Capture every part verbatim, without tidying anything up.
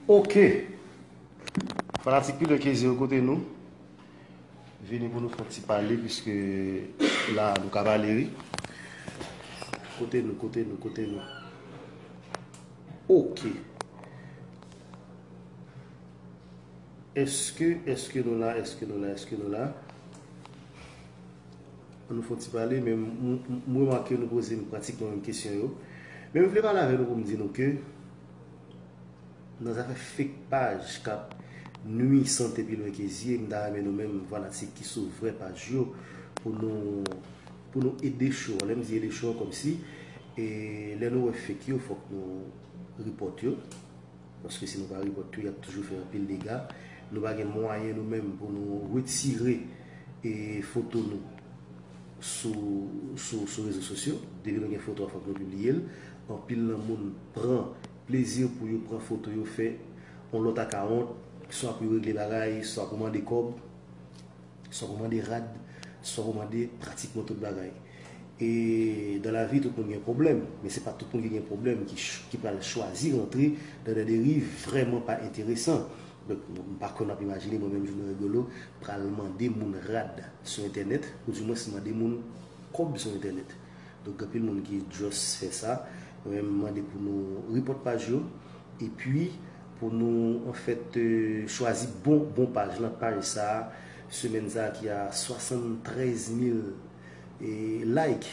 Ok. Fanatik Pilon Kezye yo, kote nou? Vini pou nou fè yon ti pale, piske la, nou ka pale, wi. Kote nou, kote nou, kote nou? Ok. Èske, èske nou la, èske nou la, èske nou la? Ann nou fè yon ti pale, men m, m, m remake nou poze m pratikman menm kesyon yo. Men m vle pale avè nou pou m di nou ke nan zafè fake paj k ap nwi sante Pilon Kezye, m ta renmen nou menm fanatik ki sou vrè paj yo pou nou, pou nou ede show an. Lè m di ede show an, kòmsi, e, lè nou wè fake yo, fòk nou report yo. Paske si nou pa report yo, y ap toujou fè anpil dega. Nou pa gen mwayen nou menm pou nou retire, e, foto nou sou, sou, sou rezo sosyo. Depi nou gen foto a, fòk nou pibliye l. Anpil nan moun pran plezi pou yo pran foto yo, fè yon lòt akawont, swa pou yo regle bagay, swa pou mande kòb, swa pou mande rad, swa pou mande pratikman tout bagay. E dan lavi, tout moun gen pwoblèm, men se pa tout moun ki gen pwoblèm ki, ch- ki pral chwazi rantre nan de deriv vrèman pa enteresan. Donk, m pa kwè n ap imajine mwen menm, Junior Rigolo, pral mande moun rad sou entènèt, oudimwens mande moun kòb sou entènèt. Donk, gen anpil moun ki just fè sa. Mwen menm, m mande pou nou report paj yo, epi pou nou, anfèt, e, chwazi bon, bon paj lan. Paj sa a, semèn sa a, ki a swasanntrèz mil, e, like.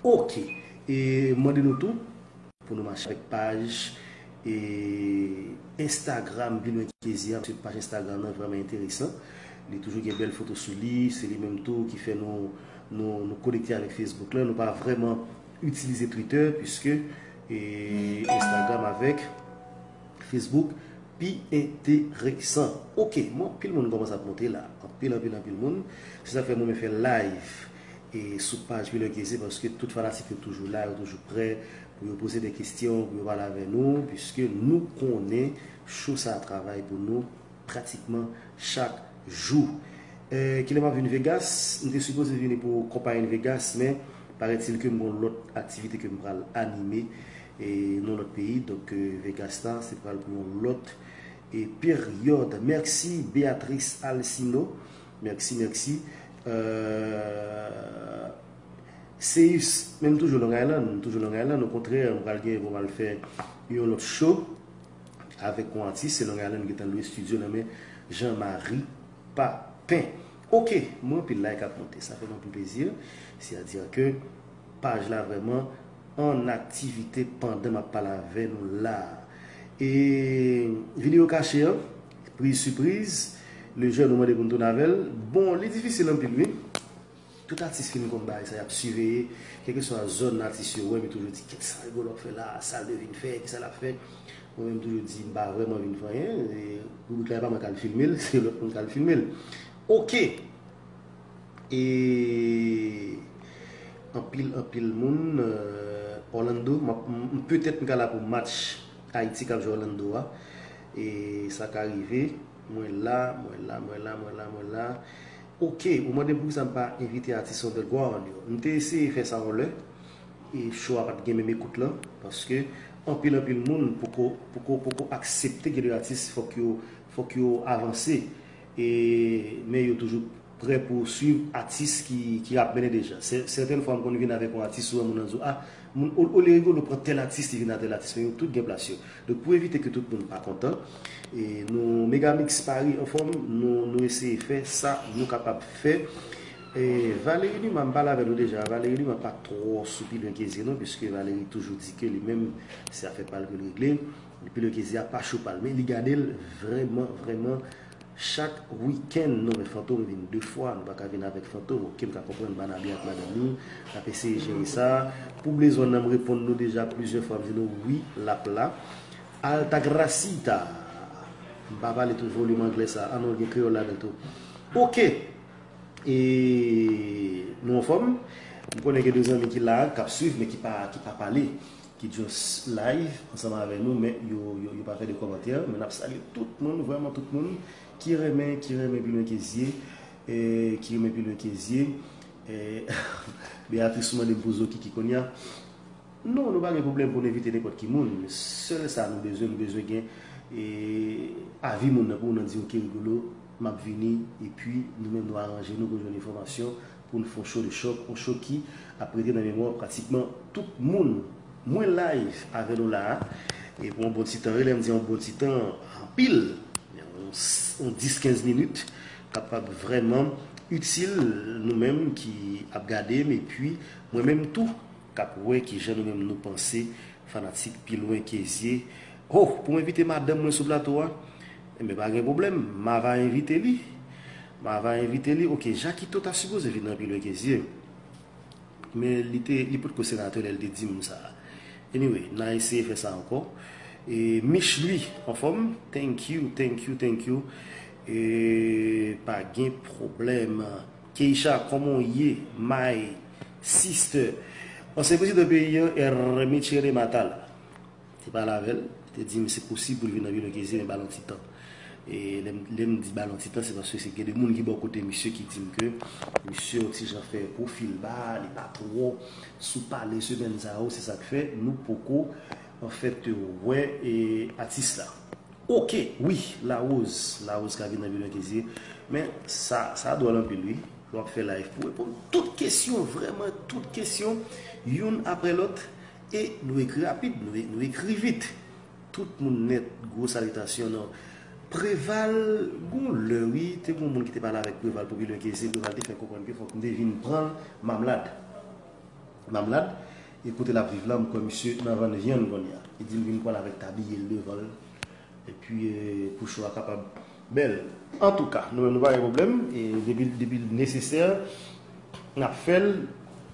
Ok. E mande nou tou pou nou mache avèk paj, e, Instagram Pilon Kezye a, paske paj Instagram nan vrèman enteresan. Li toujou gen bèl foto sou li, se li menm tou ki fè nou, nou, nou konekte avèk Facebook la. Nou pa vrèman itilize Twitter, piske, e, Instagram avèk Facebook pi enteresan. Ok, bon, anpil moun kòmanse ap monte la. Anpil, anpil, anpil moun. Se sa k fè mwen fè live e sou paj Pilon Kezye, paske tout fanatik yo toujou la, yo toujou prè pou yo poze de kesyon, pou yo pale avè nou, piske nou konnen show sa a travay pou nou pratikman chak jou. E, kilè m ap vin Vegas? M te sipoze vini pou konpayi Vegas, men parèt-il ke m gon lòt aktivite ke m pral anime, e, nan lòt peyi. Donk, e, Vegas la, se pral pou yon lòt, e, peryòd. Mèsi, Beatrice Alcino. Mèsi, mèsi. E, Seus, men m toujou Long Island, m toujou Long Island. Okontrè, m pral gen pou m al fè yon lòt show avèk yon atis, se Long Island gentan lwe estidyo nan men Jean Marie Papin. Ok, mwen anpil like ap monte, sa fè mwen anpil plezi. Sètadi ke paj la vrèman an aktivite pandan m ap pale avè nou la. E videyo kache an, priz sipriz, le jèn ou mande pou n tounen avè l. Bon, li difisil anpil, wi. Tout atis fin konn bagay sa, y ap siveye, kèlkeswa zòn atis yo wè, men toujou di, "Kèt sa Rigolo ap fè la, sa l te vin fè, kisa l ap fè?" Mwen menm toujou di, "M pa vrèman vin fè anyen, e, piblik la, e pa mwen k al filme l, se lòt moun k al filme l." Ok. E anpil, anpil moun, e, Orlando, m ap, m, m, petèt m ka la pou match Ayiti k ap jwe Orlando a. E sa ka rive. Mwen la, mwen la, mwen la, mwen la, mwen la. Ok, ou mande m poukisa m pa envite atis underground yo. M te eseye fè sa yon lè, e show a pa t gen menm ekout lan, paske anpil, anpil moun poko, poko, poko aksepte gen de atis, fòk yo, fòk yo avanse. E, men yo toujou prè pou swiv atis ki, ki ap mennen deja. Sè-, sètèn fwa m konn vin avèk yon atis, ou wè moun nan di w, "Ah, moun, o-, olye Rigolo pran tèl atis, li vin a tèl atis," men yo tout gen plas yo. Donk, pou evite ke tout moun pa kontan, e nou, Megamix Paris anfòm, nou, nou eseye fè sa nou kapab fè. E Valérie Numa, m pale avè nou deja. Valérie Numa pa twò sou Pilon Kezye non, piske Valérie toujou di ke li menm, se afè pa l ke l regle. Pilon Kezye a pa cho pa l, men li gade l vrèman, vrèman chak wikenn. Non, men Fantom vin de fwa, nou pa ka vin avèk Fantom. Ok, m ka konprann Banabi ak madanm li, n ap eseye jere sa. Pou Blezòn nan, m reponn nou deja plizyè fwa, m di nou wi, l ap la. Altagracita. M pa pale tout volim anglè sa. Ah non, gen kreyòl ladan l tou. Ok. E nou anfòm? M konnen gen de zanmi ki la, k ap swiv, men ki pa, ki pa pale, ki just live ansanm avè nou, men yo, yo, yo pa fè de kòmantè. Men n ap salye tout moun, vrèman tout moun, ki renmen, ki renmen Pilon Kezye, e, ki renmen Pilon Kezye. E, Beatrice mande m pou Zo Kiki kounye a. Non, nou pa gen pwoblèm pou n envite nenpòt ki moun. Sèl sa nou bezwen, nou bezwen gen e, avi moun nan pou moun nan di, "Oke, Rigolo, m ap vini," epi nou menm nou aranje nou pou jwenn enfòmasyon pou n fè yon show de choc, yon show ki ap rete nan memwa pratikman tout moun. Mwen live avè nou la a, e pou yon bon ti tan, lè m di yon bon ti tan, anpil, yon, yon dis kenz minit, kapab vrèman itil nou menm ki ap gade m, epi mwen menm tou, k ap wè kijan nou menm nou panse fanatik Pi Lwen Kezye. Oh, pou m envite madanm mwen sou plato a? Enben, pa gen pwoblèm, m ava envite li. M ava envite li. Oke, Jakito ta sipoze vin nan Pi Lwen Kezye. Men li te, li potko senatè lè l te di m sa. Anyway, n a eseye fè sa ankò. E Mich Louis, anfòm? Thank you, thank you, thank you. E pa gen pwoblèm. Keisha, kòman w ye, my sister? Ansyen prezidan peyi an, Herminie Matala, te pale avè l, te di m se posib pou l vin nan Pi Lwen Kezye, men ba l yon ti tan. E lè m, lè m di ba l yon ti tan, se paske se gen de moun ki bò kote misye ki di m ke misye yon ti jan fè pwofil ba, li pa twò sou pale semèn sa yo, se sa k fè nou poko, anfèt, wè e atis la. Oke, wi, Larose, Larose ka vin nan Pi Lwen Kezye. Men sa, sa dwòl anpil, wi. Lè w ap fè live pou reponn tout kesyon, vrèman tout kesyon, youn aprè lòt, e nou ekri rapid, nou, nou ekri vit. Tout moun nèt, gwo salitasyon nan Preval, gon lè, wi, te gon moun ki te pale avèk Preval pou Pi Lwen Kezye, Preval te fè konprann ke fòk m te vin pran l, Mamlad. Mamlad, e kote l ap viv la, m kwè misye nan vann vyann kounye a. Li di l vin pran l avèk tabliye l devan l. Epi, e, pou show a kapab bèl. Antouka, nou menm nou pa gen pwoblèm. E depi, depi l nesesè, n ap fè l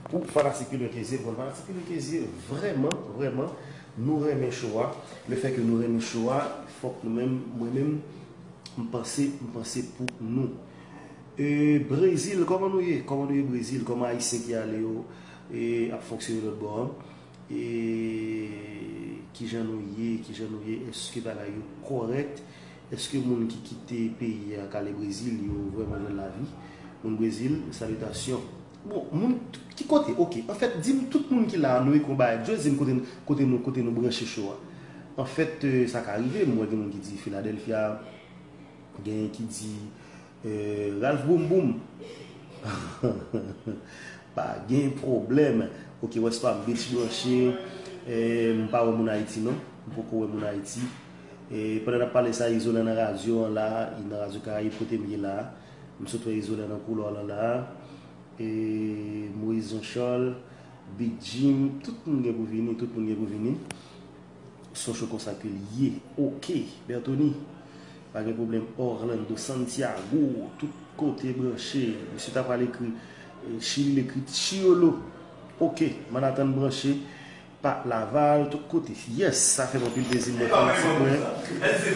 pou fanatik Pi Lwen Kezye. Bon, fanatik Pi Lwen Kezye, vrèman, vrèman, nou renmen show a. Lefètke nou renmen show a, fòk nou menm, mwen menm, m panse, m panse pou nou. E Brezil, kòman nou ye? Kòman nou ye Brezil? Kòman Ayisyen ki ale yo e, ap fonksyone lòt bò an? E kijan nou ye, kijan nou ye, èske bagay yo kòrèk? Èske moun ki kite peyi a k ale Brezil yo vrèman jwenn lavi? Moun Brezil, salitasyon. Bon, moun ki kote? Oke, anfèt, di m tout moun ki la a, nou ekri yon bagay, just di m kote, kote nou, kote nou branche show a. Anfèt, e, sa ka rive, m wè gen moun ki di Philadelphia, genyen ki di Eh, Ralph Boum Boum. Pa gen pwoblèm. Ok, West Palm Beach branche. Eh, m pa wè moun Ayiti non. M poko wè moun Ayiti. Eh, pandan n ap pale sa, Izolan nan radyo an la, li nan Radyo Karayib kote m ye la. M sot wè Izolan nan koulwa lan la. Eh, Moïse Jean Charles, Big Jim, tout moun gen pou vini, tout moun gen pou vini. Son cho konsa ke l ye. Ok, Bertony. Pa gen pwoblèm. Orlando, Santiago, tout kote branche. Misye ta pral ekri, eh, Chili, l ekri Chiolo. Ok, Manhattan branche. Pa Laval, tout kote. Yes, sa fè m anpil plezi, mwen fanatik mwen.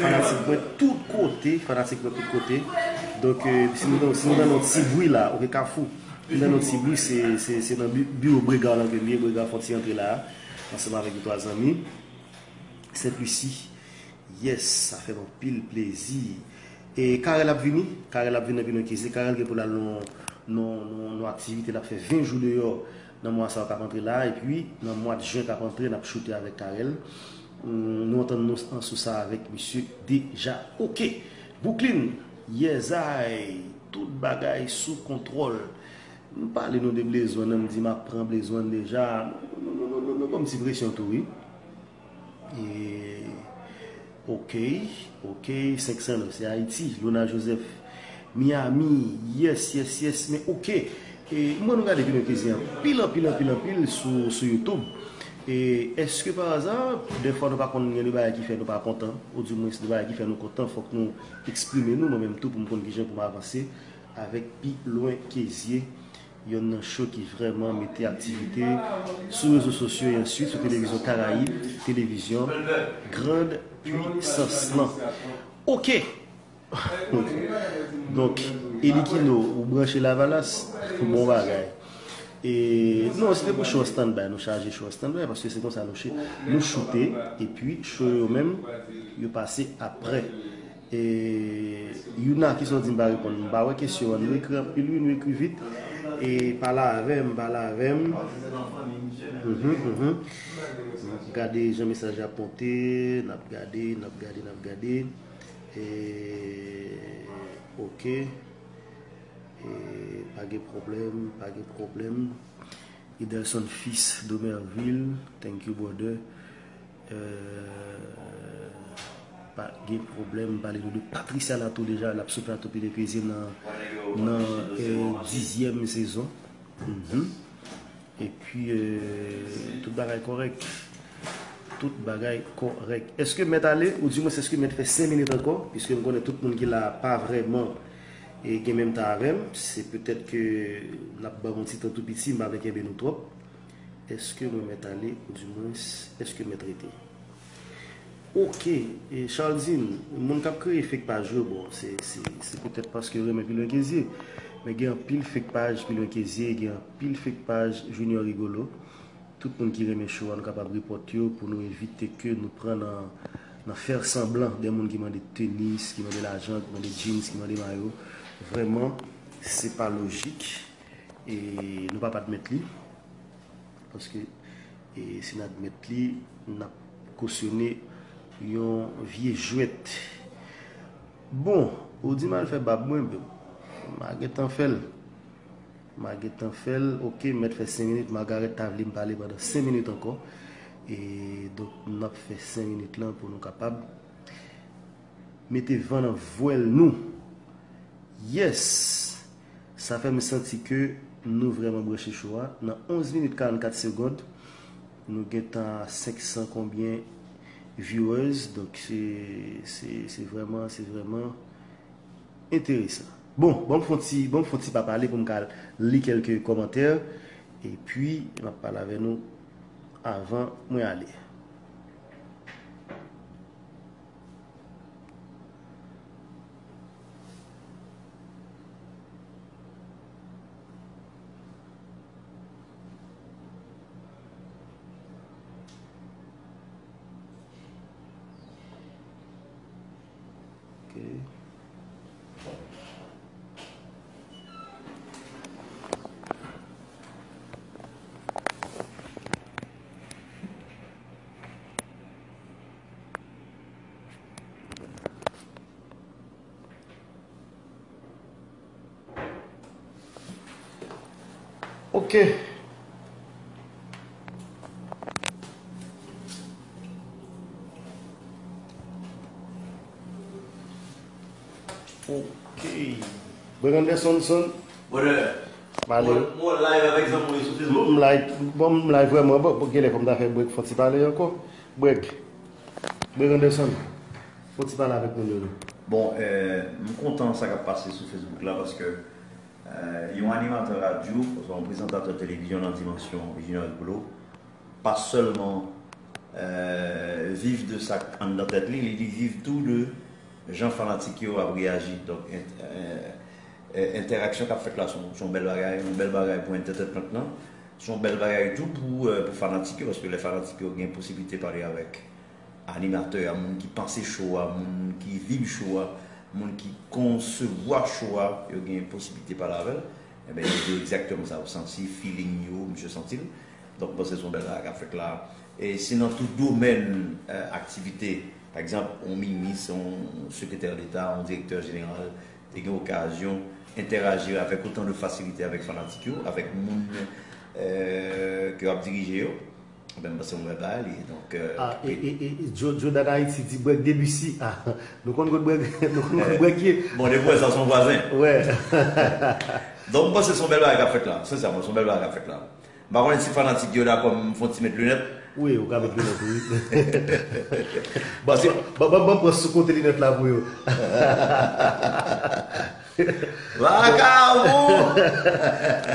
Fanatik mwen tout kote, fanatik mwen tout kote. Donk, eh, si nou, si nou nan yon ti bri la, ok, Kafou. Nou nan yon ti bri, se, se, se nan bi-, biwo Brega lan ke m ye, Brega fè yon ti antre la. Ansanm avèk de twa zanmi. Sent Lisi. Yes, sa fè m anpil plezi. E Carel ap vini, Carel ap vini nan Pinocchio. Carel gen pou l al nan, nan, nan, nan aktivite, l ap fè ven jou deyò nan mwa sa a k ap antre la, epi nan mwa jen k ap antre, n ap choute avèk Carel. Hmm, nou antann nou an sou sa avèk misye deja. Ok, Brooklyn, yèzay, tout bagay sou kontwòl. M pale nou de Blaze One, m di m ap pran Blaze One deja. Nou, nou, nou, nou, nou ban m ti presyon tou, wi. E, ok, ok, senk san nèf, se Ayiti. Lona Joseph, Miami, yes, yes, yes, men ok. E, m wè nou gade Pinocchio anpil, anpil, anpil, anpil sou, sou YouTube. E, èske pa aza, dèfwa nou pa konn gen de bagay ki fè nou pa kontan, oudimwens de bagay ki fè nou kontan, fòk nou eksprime nou, mwen menm tou, pou m konn kijan pou m avanse avèk Pi Lwen Kezye, yonn nan cho ki vrèman mete aktivite sou rezo sosyo e answit sou televizyon Karayib, televizyon Grand Puissance lan. Ok! Donk, Elikino, ou branche Lavalas, bon bagay. E, non, se te pou show an standby, nou chaje show an standby, paske se konsa nou che-, nou choute, epi show yo menm, yo pase apre. E, Yuna, kisa w di m pa reponn? M pa wè kesyon an. Nou ekri anpil, wi, nou ekri vit. E pale avè m, pale avè m. Mhm, mhm. N ap gade jan mesaj la ap monte, n ap gade, n ap gade, n ap gade. E, ok. E, pa gen pwoblèm, pa gen pwoblèm. Idelson Fils Domerville, thank you, brother. Euh, pa gen pwoblèm, m pale nou de Patricia Latou deja, l ap sou plato Pilon Kezye nan, nan, euh, dizyèm sezon. Mhm. Epi, euh, tout bagay kòrèk. Tout bagay kòrèk. Èske mèt ale, oudimwens èske mèt fè senk minit ankò? Piske m konnen tout moun ki la a pa vrèman, e, gen menm tan avè m. Se petèt ke n ap ban m yon ti tan tou piti, m pa vle kenbe nou twòp. Èske mwen mèt ale, oudimwens, èske mèt rete? Ok, e Charlesine, moun k ap kreye fake paj yo, bon, se, se, se petèt paske yo renmen Pilon Kezye. Men gen anpil fake paj Pilon Kezye, gen anpil fake paj Junior Rigolo. Tout moun ki renmen show a, nou kapab report yo pou nou evite ke nou pran nan, nan fè sanblan de moun ki mande tenis, ki mande lajan, ki mande jeans, ki mande mayo. Vrèman, se pa lojik. E nou p ap admèt li. Paske, e, si n admèt li, n ap kosyone yon vye jwèt. Bon, ou di m al fè bab mwen, m a gentan fè l. M a gentan fè l. Ok, m mèt fè senk minit. Magarèt ta vle m pale pandan senk minit ankò. E donk, n ap fè senk minit lan pou nou kapab mete van nan vwèl nou. Yes! Sa fè m santi ke nou vrèman branche show a. Nan onz minit karannkat segonn, nou gentan a senk san konbyen viewers. Donk, se, se, se vrèman, se vrèman enteresan. Bon, ban m fè yon ti, ban m fè yon ti pa pale pou m ka li kèlke kòmantè. Epi, m ap pale avè nou avan mwen ale. Ok. Ok. Ok. Brother Anderson, son. Brother. Male. Mwen, mwen live avèk zanmi sou Facebook. M live, bon, m live vrèman. Bon, bon, genlè fò m ta fè break, fò ti pale ankò. Break. Brother Anderson, fò ti pale avèk moun yo, non. Bon, euh, m kontan sa k ap pase sou Facebook la, paske, euh, yon animatè radyo, oswa yon prezantatè televizyon nan dimansyon Junior Rigolo, pa sèlman, euh, viv de sa k anndan tèt li, li, li viv tou de jan fanatik yo ap reyaji. Donk, en-, euh, euh, entèraksyon k ap fèt la, se yon, se yon bèl bagay, yon bèl bagay pou entertainment lan. Se yon bèl bagay tou pou, euh, pou fanatik yo, paske lè fanatik yo gen posiblite pale avèk animatè a, moun ki panse show a, moun ki vib show a, moun ki konsevwa show a, yo gen posiblite pale avè l. Enben, yo di yo egzakteman sa yo santi, feeling yo, misye santi l. Donk, m panse se yon bèl bagay k ap fèt la. E si nan tout domèn, euh, aktivite, pa egzanp, yon minis, yon sekretè deta, yon direktè jeneral, te gen okazyon entèraji avèk otan de fasilite avèk fanatik yo, avèk moun, euh, ke w ap dirije yo, ben, m panse yon bèl bagay li ye. Donk, euh, ah, e, e, e, e, Jo-, Jordan Haiti di Brèg Debussy. Ah, nou konn kot Brèg, nou konn kot Brèg ye. Bon, depi w wè sa, se yon vwazen. Wè. Donk, m panse se yon bèl bagay k ap fèt la. Sensèman, se yon bèl bagay k ap fèt la. M pa konnen si fanatik yo dakò m fè yon ti met linèt. Wi, ou ka met linèt, wi. Paske ban, ban, ban, ban pran sou kote linèt la pou yo. Vakabon!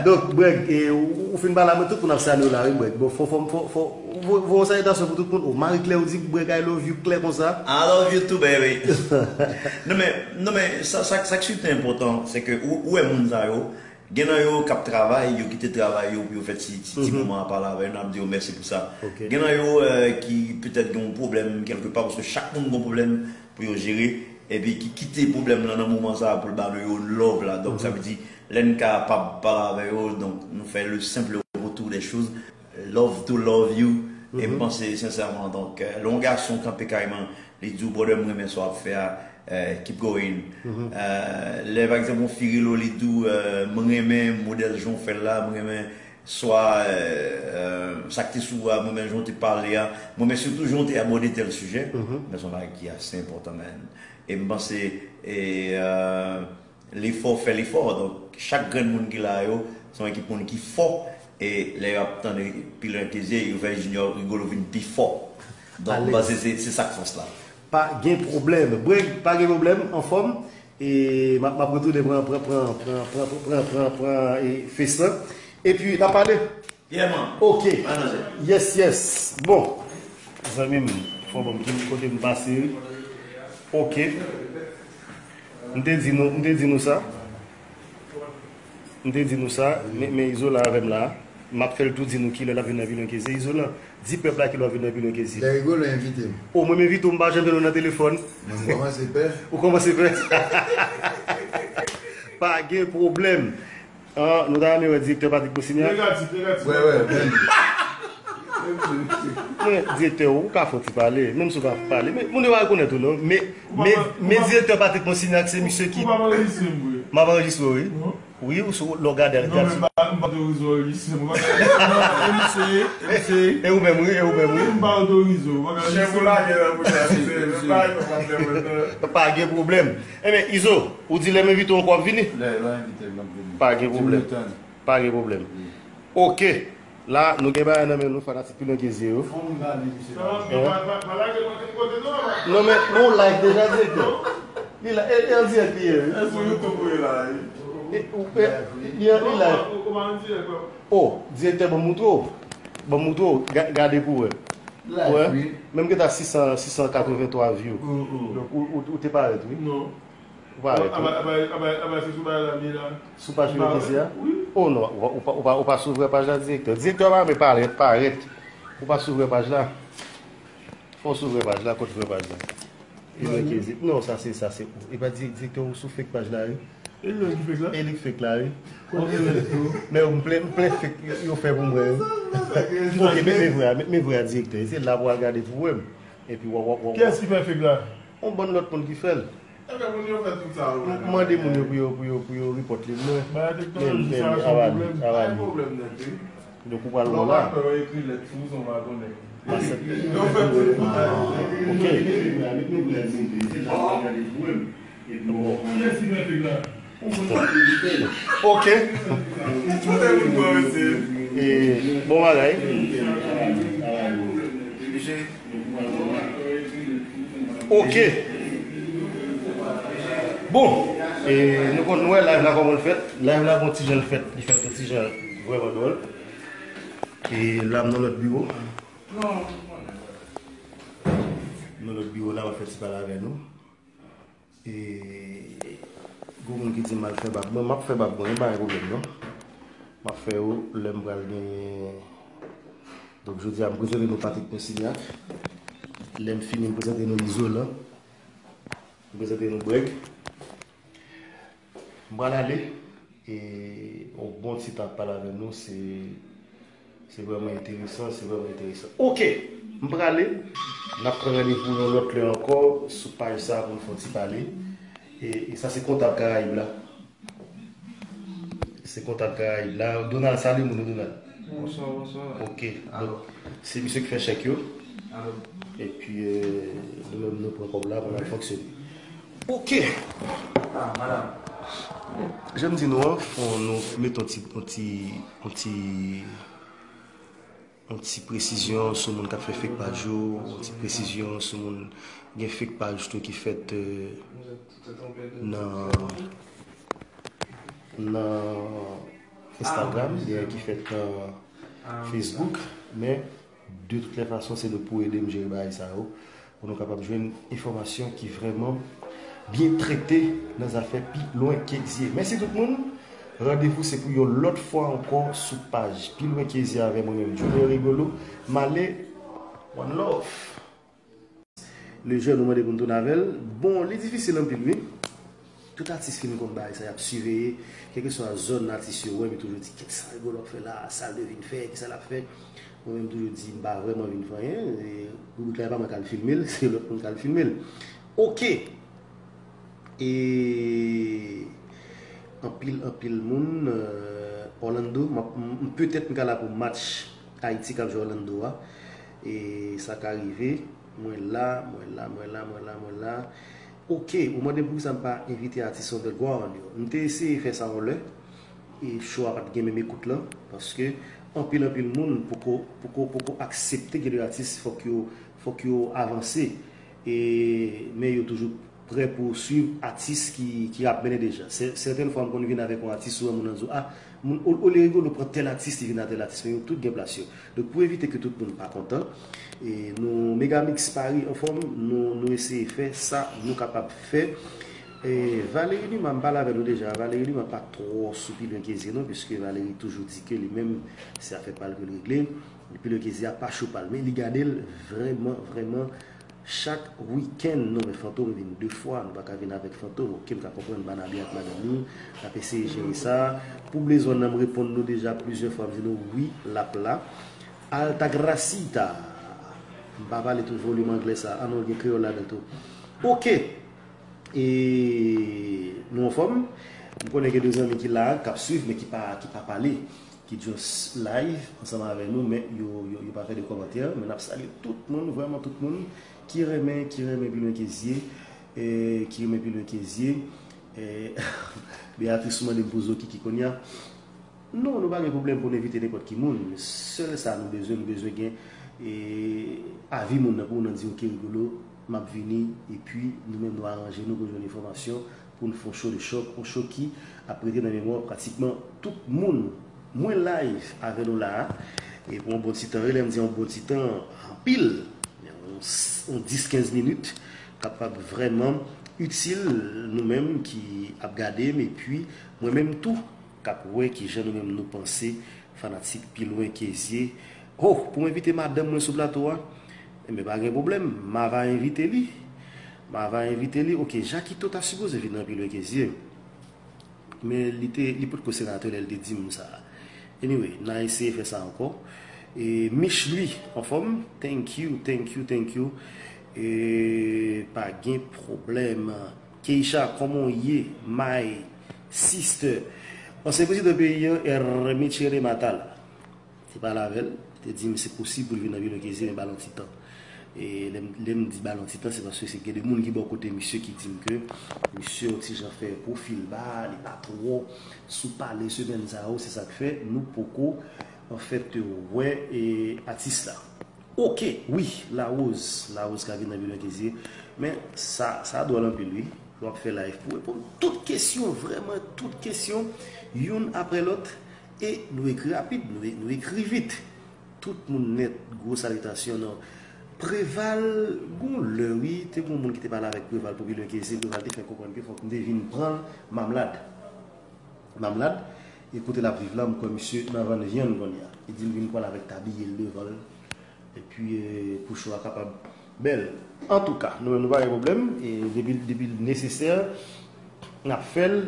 Donk, Brèg, e, ou, ou fin pale a mwen, tout moun ap salye w la, wi, Brèg. Bon, fò, fò, fò, fò, fò, fò yon salitasyon pou tout moun. Oh, Marie Claire, ou di Brèg, I love you, klè konsa. I love you too, baby. Non, men, non, men, sa, sa, sa k sitou enpòtan, se ke ou, ou wè moun sa yo, gen nan yo k ap travay, yo kite travay yo pou yo fè ti, ti, ti moman a pale avè nou, n ap di yo mèsi pou sa. Ok. Gen nan yo, euh, ki petèt gen yon pwoblèm kèlkepa, paske chak moun gen yon pwoblèm pou yo jere, epi ki kite pwoblèm lan nan moman sa a pou l ba nou yon love la. Donk, sa vle di, Lè n kapab pale avè yo, donk, nou fè le simple retour des choses. Love to love you. E m panse sensèman, donk, euh, lè yon gason kanpe kareman, li di w, "Brother, m renmen sa w ap fè a, euh, keep going." Euh, lè, pa egzanp, yon fi rele w, li di w, euh, "M renmen modèl jan w fè l la, m renmen swa, euh, euh, sa k te sou a, m renmen jan w te pale a, m renmen sitou jan w te abòde tèl sijè." Men se yon bagay ki ase enpòtan, man. E m panse, e, euh, lefò fè lefò. Donk, chak grenn moun ki la yo, se yon ekip moun ki fò. E lè y ap tande Pilon Kezye, yo fè Junior Rigolo vin pi fò. Donk, m panse se, se sa k fòs la. Pa gen pwoblèm. Breg, pa gen pwoblèm, anfòm. E m ap, m ap retounen pran, pran, pran, e, face lan. Epi, n ap pale. Yè, man. Ok. Yes, yes. Bon. Zanmi m, fò ban m ki kote m pase, wi. Ok. M te di nou, m te di nou sa. M te di nou sa, men, men Izolan avè m la. M ap fè l tou di nou kilè l ap vin nan Pilon Kezye. Izolan, di pèp la kilè w ap vin nan Pilon Kezye. Lè Rigolo envite m. O, mwen m envite w, m pa janm jwenn ou nan telefòn. Mwen, m kòmanse pè. Ou kòmanse pè? Pa gen pwoblèm. Ah, nou ta renmen wè direktè Patrick Monsignac. Negatif, negatif. Wè, wè, men. Men, direktè, ou ka fè yon ti pale, menm si ou pa pale. Men, moun yo pa rekonèt ou, non. Men, men, men direktè Patrick Monsignac, se misye ki. Ou pa anrejistre m, vre? M ap anrejistre w, wi. Non. Wi, ou sou, lè w gade al. Non, men m pa, m pa otorize w anrejistre m. Ou pa ka, non, e misye, e misye. E ou menm, wi, e ou menm, wi. M pa otorize w, ou pa ka anrejistre m. Chèf ou lage nan bouda, se, se, se pa yon pwoblèm, non. Pa gen pwoblèm. Enben, Izo, ou di lè m envite w ankò w ap vini? Lè, lè w envite m, m ap vini. Pa gen pwoblèm. Di m le tan. Pa gen pwoblèm. Wi. Ok. La, nou gen bagay nan men nou, fanatik Pilon Kezye yo. Fò nou gade misye. Non, non, pa, pa, pa lage mwen kel kote, non, papa. Non, men, nou live deja, direktè. Li la, e, e an dirèk li ye, wi. E sou YouTube ou ye la, wi. E, ou, e, li an, li live. Ou, ou pa an dirèk, papa. Oh, direktè, ban m moutre w. Ban m moutre w, ga-, gade pou wè. Live, wi. Menm ke ta sis san, sis san katrevenntwa view. Mm, mm. Donk, ou, ou, ou te parèt, wi. Non. Ou parèt, wi. Aba, aba, aba, aba, se sou bagay la m ye la. Sou paj Pilon Kezye a? Wi. Oh non, ou pa, ou pa, ou pa, ou pa sou vrè paj la, direktè. Direktè pa renmen parèt, parèt. Ou pa sou vrè paj la. Fò w sou vrè paj la, kot vrè paj la? Pilon Kezye. Non, sa se, sa se ou. E pa di-, direktè ou sou fake paj la, wi. E li menm ki fake la? E li k fake la, wi. Kote l tou? Men m plen, m plen fake yo, yo fè pou mwen, wi. Ok, men, men vrè a, men, men vrè a, direktè. Se la pou w al gade pou wè m. Epi w a, w a, w a. Kiyès ki fè fake la? Yon bann lòt moun ki fè l. Ebyen, moun yo fè tout sa yo. M mande moun yo pou yo, pou yo, pou yo report li, mwen. Ba, men, men, avali, avali. Pa gen pwoblèm nèt, wi. Donk, ou pral wè la. Pè yo ekri lèt sou, se yon pa konnen. Yo fè tout. Ok. Bon. Ok. E, bon bagay. Ok. Bon, e, nou konn, nou wè live la kòman l fèt. Live la gon ti jan l fèt, li fèt yon ti jan vrèman dwòl. E la m nan lòt biwo. Nan lòt biwo la, m ap fè ti pale avè nou. E, gon moun ki di m al fè bab mwen, m ap fè bab mwen, pa gen pwoblèm non. M ap fè yo lè m pral genyen. Donk, jodi a, m prezante nou Patrick Monsignac. Lè m fini, m prezante nou Izolan. M prezante nou Breg. M pral ale. E yon bon ti tan ap pale avè nou, se, se vrèman enteresan, se vrèman enteresan. Ok, m prale. N ap pran randevou yon lòt lè ankò sou paj sa a pou n fè yon ti pale. E, e sa se kontab Karayib la. Se kontab Karayib la. Donald, salut moun yo, Donald. Bonswa, bonswa. Ok. Alo. Donk, se misye ki fè chèk yo. Alo. Epi, euh, nou menm nou pran kòb la pou n al fonksyone. Ok. Ah, madam. Jan m di nou an, fò nou met yon ti, yon ti, yon ti, yon ti presizyon sou moun k ap fè fake paj yo, yon ti presizyon sou moun gen fake paj tou ki fèt, euh, nan, nan Instagram, gen ki fèt nan Facebook, men de toutes les façons, se nou pou ede m jere bagay sa yo, pou nou kapab jwenn enfòmasyon ki vrèman byen trete nan zafè Pilon Kezye. Mèsi tout moun. Randevou se pou yon lòt fwa ankò sou paj Pilon Kezye avè mwen menm, Junior Rigolo. M ale, one love. Le jeune, ou mande pou n tounen avè l. Bon, li difisil anpil, wi. Tout atis fin konn bagay sa, y ap siveye, kèlkeswa zòn atis yo, wè, m toujou di, "Kèt sa Rigolo ap fè la, sa l te vin fè, kisa l ap fè?" Mwen menm toujou di, "M pa vrèman vin fè anyen, e, piblik la, e pa mwen k al filme l, se lòt moun k al filme l." Oke! E anpil, anpil moun, euh, Orlando, m ap, m, m, petèt m ka la pou match Ayiti k ap jwe Orlando a. E sa ka rive. Mwen la, mwen la, mwen la, mwen la, mwen la. Oke, ou mande m poukisa m pa envite atis underground yo. M te eseye fè sa yon lè, e show a pa t gen menm ekout lan, paske anpil, anpil moun poko, poko, poko aksepte gen de atis, fòk yo, fòk yo avanse. E, men yo toujou prè pou swiv atis ki, ki ap mennen deja. Sè-, sètèn fwa m konn vin avèk yon atis, ou wè moun nan di w, "Ah, moun, o-, olye Rigolo pran tèl atis, li vin a tèl atis," men yo tout gen plas yo. Donk, pou evite ke tout moun pa kontan, e nou, Megamix Paris anfòm, nou, nou eseye fè sa nou kapab fè. E Valery Numa, m pale avè nou deja. Valery Numa pa twò sou Pilwen Kezye non, piske Valery toujou di ke li menm, se afè pa l ke l regle. Pilwen Kezye a pa cho pa l, men li gade l vrèman, vrèman chak wikenn. Non, men Fantom vin de fwa, nou pa ka vin avèk Fantom. Oke, m ka konprann Banabi ak madanm li, n ap eseye jere sa. Pou Blaze One nan, m reponn nou deja plizyè fwa, m di nou wi, l ap la. Altagracita. M pa pale tout volim anglè sa. Ah non, gen kreyòl ladan tou. Oke. E nou anfòm? M konnen gen de zanmi ki la, k ap swiv, men ki pa, ki pa pale, ki just live ansanm avè nou, men yo, yo, yo pa fè de kòmantè. Men n ap salye tout moun, vrèman tout moun ki renmen, ki renmen Pilwen Kezye, e, ki renmen Pilwen Kezye. E, Beatrice mande m pou Zo Kiki kounye a. Non, nou pa gen pwoblèm pou n envite nenpòt ki moun. Sèl sa nou bezwen, nou bezwen gen, e, avi moun nan pou nou di, "Oke, Rigolo, m ap vini," epi nou menm nou aranje nou pou jwenn enfòmasyon pou n fè yon show de chòk, yon show ki ap rete nan memwa pratikman tout moun. Mwen live avè nou la a, e pou yon bon ti tan, e lè m di yon bon ti tan, anpil, yon, yon dis kenz minit, kapab vrèman itil nou menm ki ap gade m, epi mwen menm tou, k ap wè kijan nou menm nou panse, fanatik Pilwen Kezye. Oh, pou m envite madanm mwen sou plato a? Enben, pa gen pwoblèm, m ava envite li. M ava envite li. Oke, Jakito ta sipoze vin nan Pilwen Kezye. Men li te, li potko senatè lè l te di m sa. Anyway, n a eseye fè sa ankò. E Mich Louis, anfòm? Thank you, thank you, thank you. E pa gen pwoblèm. Keisha, kòman w ye, my sister? Ansyen prezidan peyi an, Herminie Matala. Te pale avè l, li te di m se posib pou l vin nan Pilwen Kezye, men ba l yon ti tan. E lè m, lè m di ba l yon ti tan, se paske se gen de moun ki bò kote misye ki di m ke misye yon ti jan fè pwofil ba, li pa twò sou pale semèn sa yo, se sa k fè nou poko, anfèt, wè, e, atis la. Oke, wi, Larose, Larose ka vin nan Pilwen Kezye. Men sa, sa dwòl anpil, wi. Lè w ap fè live pou reponn tout kesyon, vrèman tout kesyon, youn apre lòt. E nou ekri rapid, nou, e- nou ekri vit. Tout moun nèt, gwo salitasyon nan Preval. Gon lè, wi, te gon moun ki te pale avèk Preval pou Pilwen Kezye. Preval te fè konprann ke fòk m te vin pran l, Mamlad. Mamlad, e kote l ap viv la, m kwè misye nan vann vyann kounye a. Li di m vin pran l avèk tabliye l devan l. Epi, e, pou show a kapab bèl. Antouka, nou menm nou pa gen pwoblèm. E depi, depi l nesesè, n ap fè l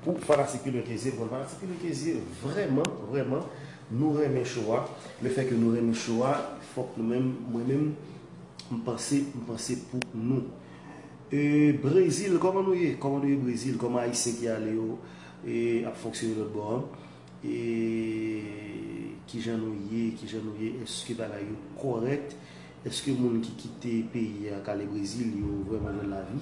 pou fanatik Pilwen Kezye. Bon, fanatik Pilwen Kezye, vrèman, vrèman, nou renmen show a. Lefètke nou renmen show a, fòk nou menm, mwen menm, m panse, m panse pou nou. E, Brezil, kòman nou ye? Kòman nou ye Brezil? Kòman Ayisyen ki ale yo, e, ap fonksyone lòt bò an? E kijan nou ye, kijan nou ye, èske bagay yo kòrèk? Èske moun ki kite peyi a k ale Brezil yo vrèman jwenn lavi?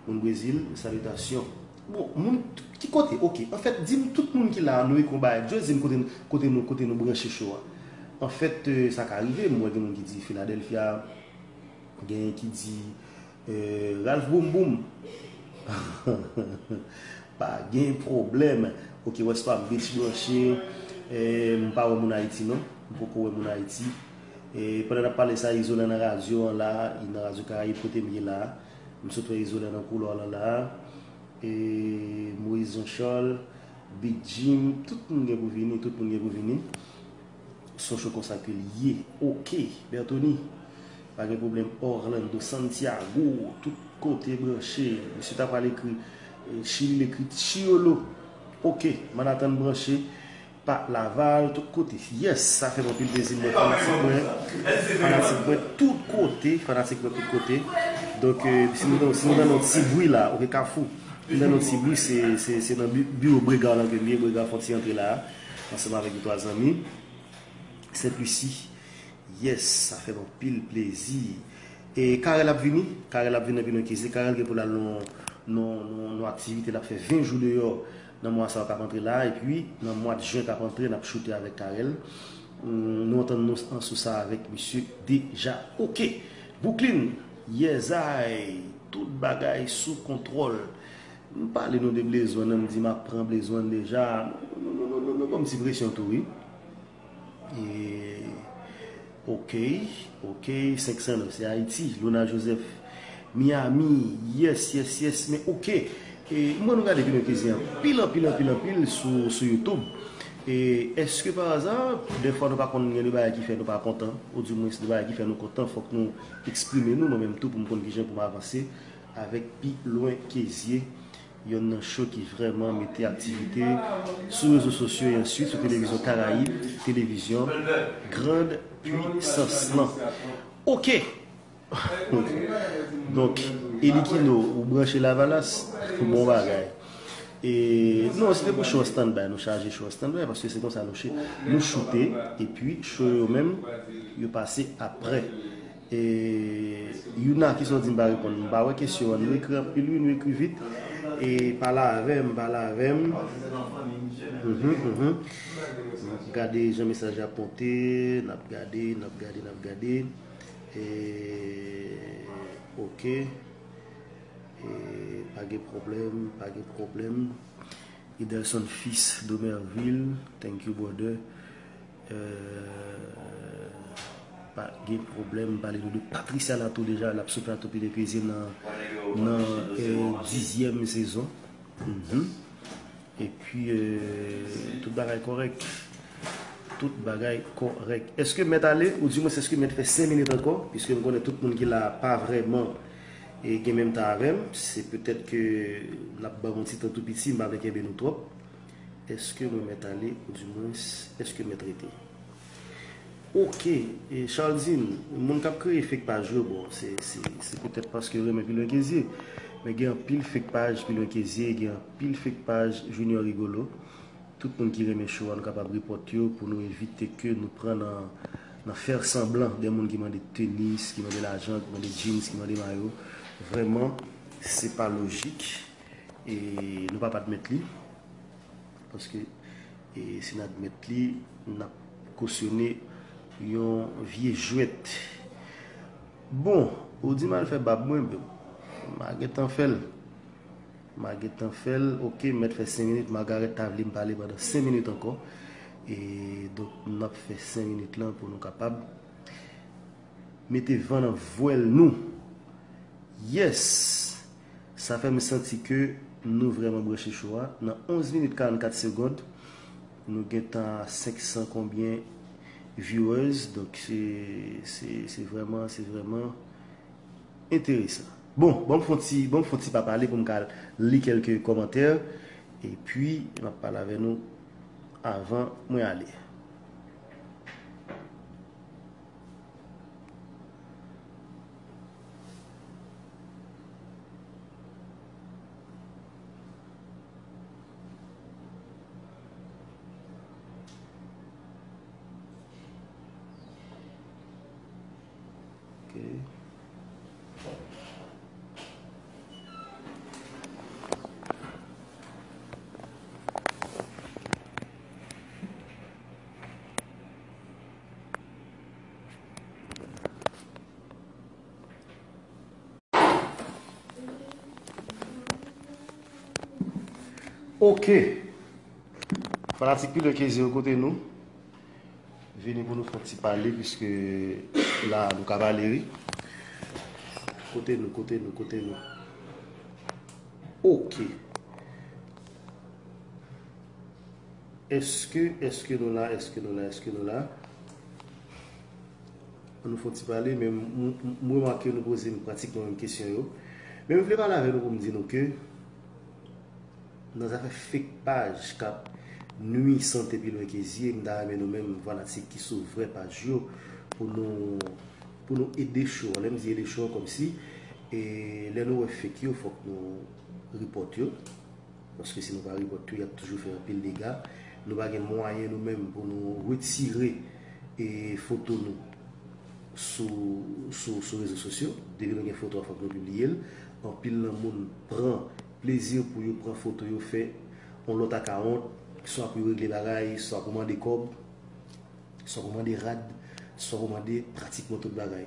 Moun Brezil, salitasyon. Bon, moun ki kote? Oke, anfèt, di m tout moun ki la a, nou ekri yon bagay, just di m kote, kote nou, kote nou branche show a. Anfèt, e, sa ka rive, m wè gen moun ki di Philadelphia, gen ki di Eh, Ralph Boum Boum. Pa gen pwoblèm. Ok, West Palm Beach branche. Eh, m pa wè moun Ayiti non. M poko wè moun Ayiti. Eh, pandan n ap pale sa, Izolan nan radyo an la, li nan Radyo Karayib kote m ye la. M sot wè Izolan nan koulwa lan la. Eh, Moïse Jean Charles, Big Jim, tout moun gen pou vini, tout moun gen pou vini. Se yon show konsa ke l ye. Ok, Bertony. Pa gen pwoblèm. Orlando, Santiago, tout kote branche. Misye ta pral ekri, Chili l ekri Chiyolo. Ok, Manhattan branche pa Laval, tout kote. Yes, sa fè m anpil plezi, mwen fanatik mwen, fanatik mwen tout kote, fanatik mwen tout kote. Donk, eh, si nou, si nou tande yon ti bri la, ok, Kafou, nou tande yon ti bri, se, se, se nan bi-, biwo Bregard lan ke m ye, Bregard fè yon ti antre la, ansanm avèk de twa zanmi. Sent Lisi. Yes, sa fè m anpil plezi. E Carel ap vini, Carel ap vini nan Pilon Kezye. Carel gen pou l al nan, nan, nan, nan aktivite, l ap fè ven jou deyò nan mwa sa a k ap antre la, epi nan mwa jen k ap antre, n ap choute avèk Carel. Hmm, nou antann nou an sou sa avèk misye deja. Ok. Brooklyn, yèzay, tout bagay sou kontwòl. M pale nou de Blaze One, m di m ap pran Blaze One deja. Nou, nou, nou, nou, nou ban m ti presyon tou, wi. E, ok, ok, senk san nèf, se Ayiti, Lona Joseph, Miami, yes, yes, yes, men ok. E, mwen nou gade Pilon Kezye anpil, anpil, anpil, anpil sou, sou YouTube. E, èske pa aza, dèfwa nou pa konn gen de bagay ki fè nou pa kontan, ou di mwens de bagay ki fè nou kontan, fòk nou eksprime nou, mwen menm tou, pou m konn kijan pou m avanse avèk Pilon Kezye. Yonn nan show ki vrèman mete aktivite sou rezo sosyo e answit sou televizyon Karayib, televizyon Grand Puissance lan. Ok! Donk, Elikino, ou branche Lavalas, bon bagay. E, non, se te pou show an standby, nou chaje show an standby, paske se konsa nou che-, nou choute, epi show yo menm, yo pase apre. E, Yuna, kisa w di m pa reponn? M pa wè kesyon an. Nou ekri anpil, wi, nou ekri vit. E, pale avè m, pale avè m. Mhm, mhm. N ap gade jan mesaj la ap monte, n ap gade, n ap gade, n ap gade. E, ok. E, pa gen pwoblèm, pa gen pwoblèm. Idelson Fils Domerville, thank you, brother. Euh, pa gen pwoblèm, pale nou de Patricia Latou deja, l ap sou plato Pilon Kezye nan, nan, euh, dizyèm sezon. Mhm. Epi, euh, tout bagay kòrèk. Tout bagay kòrèk. Èske mèt ale, oudimwens èske mèt fè senk minit ankò? Piske m konnen tout moun ki la a pa vrèman, e, gen menm tan avè m. Se petèt ke n ap ban m yon ti tan tou piti, m pa vle kenbe nou twòp. Èske mwen mèt ale, oudimwens, èske mèt rete? Ok, e, Charlesine, moun k ap kreye fake paj yo, bon, se, se, se petèt paske yo renmen Pilon Kezye. Men gen anpil fake paj Pilon Kezye, gen anpil fake paj Junior Rigolo. Tout moun ki renmen show a, nou kapab repòt yo pou nou evite ke nou pran nan, nan fè sanblan de moun ki mande tenis, ki mande lajan, ki mande jeans, ki mande mayo. Vrèman, se pa lojik. E nou p ap admèt li. Paske, e, si n admèt li, n ap kosyone yon vye jwèt. Bon, ou di m al fè bab mwen, m a gentan fè l. M a gentan fè l. Ok, m mèt fè senk minit. Margaret ta vle m pale pandan senk minit ankò. E donk, n ap fè senk minit lan pou nou kapab mete van nan vwèl nou. Yes! Sa fè m santi ke nou vrèman branche show a. Nan onz minit karannkat segond, nou gentan a senk san konbyen viewers. Donk, se, se, se vrèman, se vrèman enteresan. Bon, ban m fè yon ti, ban m fè yon ti pa pale pou m ka li kèlke kòmantè. Epi, m ap pale avè nou avan mwen ale. Ok. Ok. Fanatik Pilon Kezye yo, kote nou? Vini pou nou fè yon ti pale, piske la, nou ka pale, wi. Kote nou, kote nou, kote nou? Ok. Èske, èske nou la, èske nou la, èske nou la? Ann nou fè yon ti pale, men m, m, m remake nou poze m pratikman menm kesyon yo. Men m vle pale avè nou pou m di nou ke Nan zafè fake paj k ap nwi sante Pilwen ke zye, m ta renmen nou menm fanatik ki sou vrè paj yo pou nou pou nou ede show an. Lè m di ede show an, kòmsi e lè nou wè fake yo, fòk nou report yo. Paske si nou pa report yo, y ap toujou fè anpil dega. Nou pa gen mwayen nou menm pou nou retire e foto nou sou, sou, sou rezo sosyo. Depi nou gen foto a, fòk nou pibliye l. Anpil nan moun pran plezi pou yo pran foto yo, fè yon lòt akawont, swa pou yo regle bagay, swa pou mande kòb, swa pou mande rad, swa pou mande pratikman tout bagay.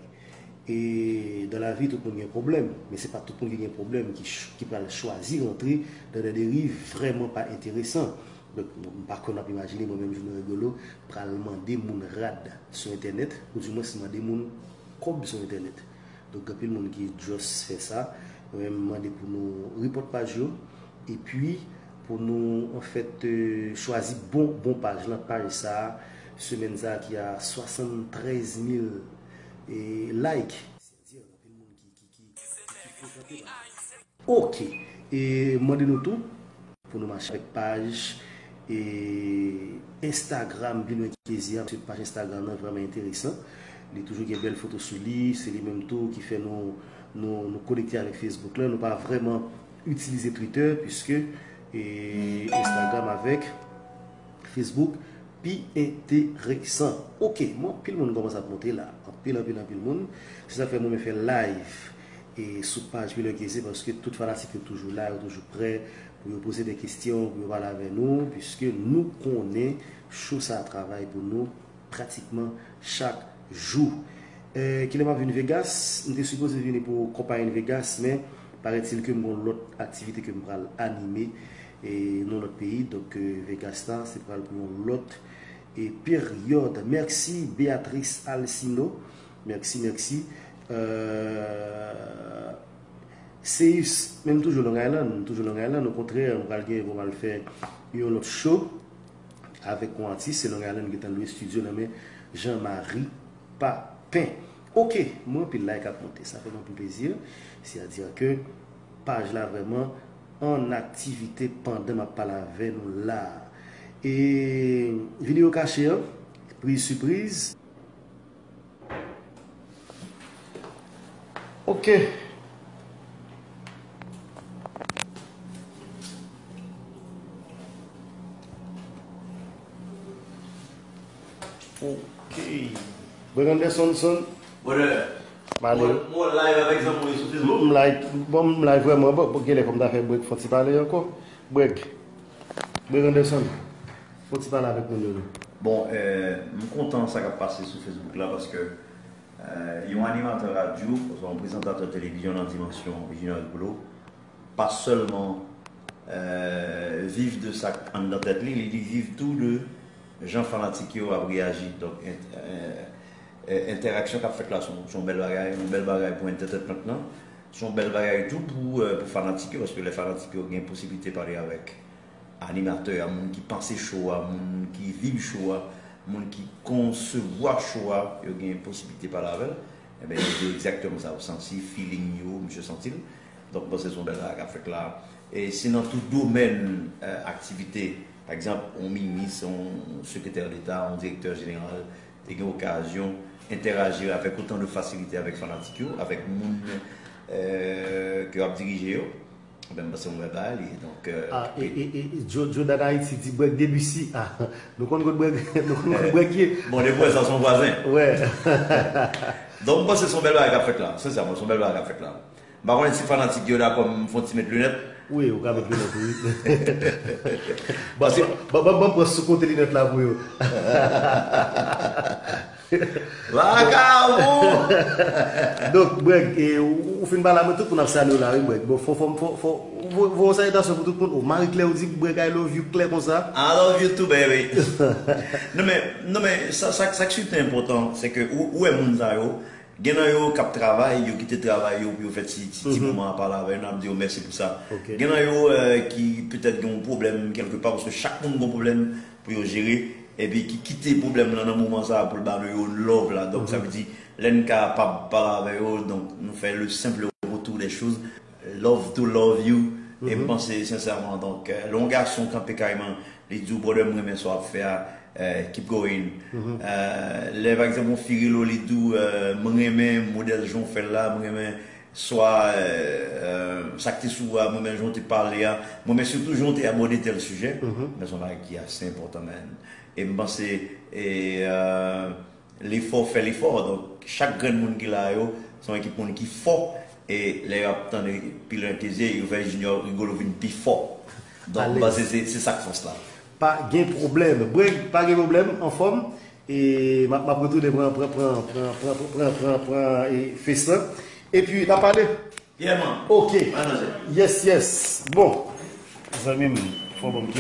E dan lavi, tout moun gen pwoblèm, men se pa tout moun ki gen pwoblèm ki, ch- ki pral chwazi rantre dan de deriv vrèman pa enteresan. Donk, m pa konn ap imajine mwen menm, Junior Rigolo, pral mande moun rad sou entènèt, oudimwens mande moun kòb sou entènèt. Donk, gen anpil moun ki just fè sa. Mwen menm, m mande pou nou report paj yo, epi pou nou, anfèt, euh, chwazi bon, bon paj lan, paj sa a, semèn sa a ki a swasanntrèz mil e like. Ok. E mande nou tou pou nou mache avèk paj e Instagram Pilwen ke zye a, paske paj Instagram nan vrèman enteresan. Li toujou gen bèl foto sou li, se li menm tou ki fè nou, nou, nou konekte avèk Facebook la. Nou pa vrèman itilize Twitter, piske e Instagram avèk Facebook pi enteresan. Ok, bon, anpil moun kòmanse ap monte la. Anpil, anpil, anpil moun. Se sa k fè mwen fè live e sou paj Pilwen ke zye, paske tout fanatik yo toujou la, yo toujou prè pou yo poze de kesyon, pou yo pale avè nou, piske nou konnen show sa a travay pou nou pratikman chak jou. E, kilè m ap vin Vegas? M te sipoze vini pou Copa in Vegas, men paraît-il ke m gon lòt aktivite ke m pral anime e nan lòt peyi. Donk, e, Vegas la, se pral pou yon lòt e peryòd. Mèsi Beatrice Alcino. Mèsi, mèsi. Euh, Seus, men m toujou Long Island, m toujou Long Island. Okontrè, m pral gen pou m al fè yon lòt show avèk yon atis, se Long Island gentan lwe estidyo nan men Jean Marie Papin. Ok, mwen anpil like ap monte, sa fè m anpil plezi. Sètadi ke paj la vrèman an aktivite pandan m ap pale avè nou la. E videyo kache an, priz sipriz. Ok. Ok. Brother Anderson, son. Brother. Male. Mwen, mwen live avèk zanmi sou Facebook. M live, bon, m live vrèman, bon, bon, genlè fò m ta fè break, fò ti pale ankò. Break. Brother Anderson, fò ti pale avèk moun yo. Bon, euh, m kontan sa k ap pase sou Facebook la, paske, euh, yon animatè radyo, oswa yon prezantatè televizyon nan dimansyon Junior Rigolo, pa sèlman, euh, viv de sa k anndan tèt li, li, li viv tou de jan fanatik yo ap reyaji. Donk, ent-, euh, euh, entèraksyon k ap fèt la, se yon, se yon bèl bagay, yon bèl bagay pou entertainment lan. Se yon bèl bagay tou pou, euh, pou fanatik yo, paske lè fanatik yo gen posiblite pale avèk animatè a, moun ki panse show a, moun ki viv show a, moun ki konsevwa show a, yo gen posiblite pale avè l. Enben, yo di yo egzakteman sa yo santi, feeling yo, misye santi l. Donk, m panse se yon bèl bagay k ap fèt la. E si nan tout domèn, euh, aktivite, pa egzanp, yon minis, yon sekretè deta, yon direktè jeneral, te gen okazyon entèraji avèk otan de fasilite avèk fanatik yo, avèk moun, euh, ke yo ap dirije yo, ben, m panse yon bèl bagay li ye. Donk, euh, ah, e, e, e, Joe, Joe Dan Haiti di Brèg Debussy. Ah, nou konn kot Brèg, nou konn kot Brèg ye. Bon, depi sa, se yon vwazen. Wè. Donk, m panse se yon bèl bagay k ap fèt la. Sensèman, se yon bèl bagay k ap fèt la. M pa konnen si fanatik yo dakò m fè yon ti met linèt. Wi, ou ka met linèt, wi. Paske ban, ban, ban, ban m pran sou kote linèt la pou yo. Vakabon! Donk, Brèg, e, ou, ou fin pale a mwen, tout moun ap salye w la, wi, Brèg. Bon, fò, fò, fò, fò, fò, fò yon salyitasyon pou tout moun. O, Marie Claire, ou di Brèg, I love you, klè konsa. I love you too, baby. Non, men, non, men, sa, sa, sa k sitou enpòtan, se ke ou, ou wè moun sa yo, gen nan yo k ap travay, yo kite travay yo pou yo fè ti, ti, ti moman ap pale avè nou, n ap di yo mèsi pou sa. Ok. Gen nan yo, euh, ki petèt gen yon pwoblèm kèlkepa, paske chak moun gen yon pwoblèm pou yo jere, epi ki kite pwoblèm lan nan moman sa a pou l ba nou yon love la. Donk, sa vle di, lè n kapab pale avè yo, donk, nou fè le simple retour des choses. Love to love you. E m panse sensèman, donk, euh, lè yon gason kanpe kay mwen, li di w, "Brother, m renmen sa w ap fè a, euh, keep going." Euh, lè, pa egzanp, yon fi rele w, li di w, euh, "M renmen modèl jan w fè l la, m renmen swa, euh, euh, sa k te sou ou a, m renmen jan w te pale a, m renmen sitou jan w te abòde tèl sijè." Men se yon bagay ki ase enpòtan, man. E m panse, e, euh, lefò fè lefò. Donk, chak grenn moun ki la yo, se yon ekip moun ki fò. E lè y ap tande Pilon Eklezye, yo fè Junior Rigolo vin pi fò. Donk, m panse se, se sa k fòs la. Pa gen pwoblèm. Breg, pa gen pwoblèm, anfòm. E m ap, m ap retounen pran, pran, pran, pran, pran, pran, pran, pran, e, fes lan. Epi, n ap pale. Yeah, man. Ok. Yes, yes. Bon. Zanmi m, fò ban m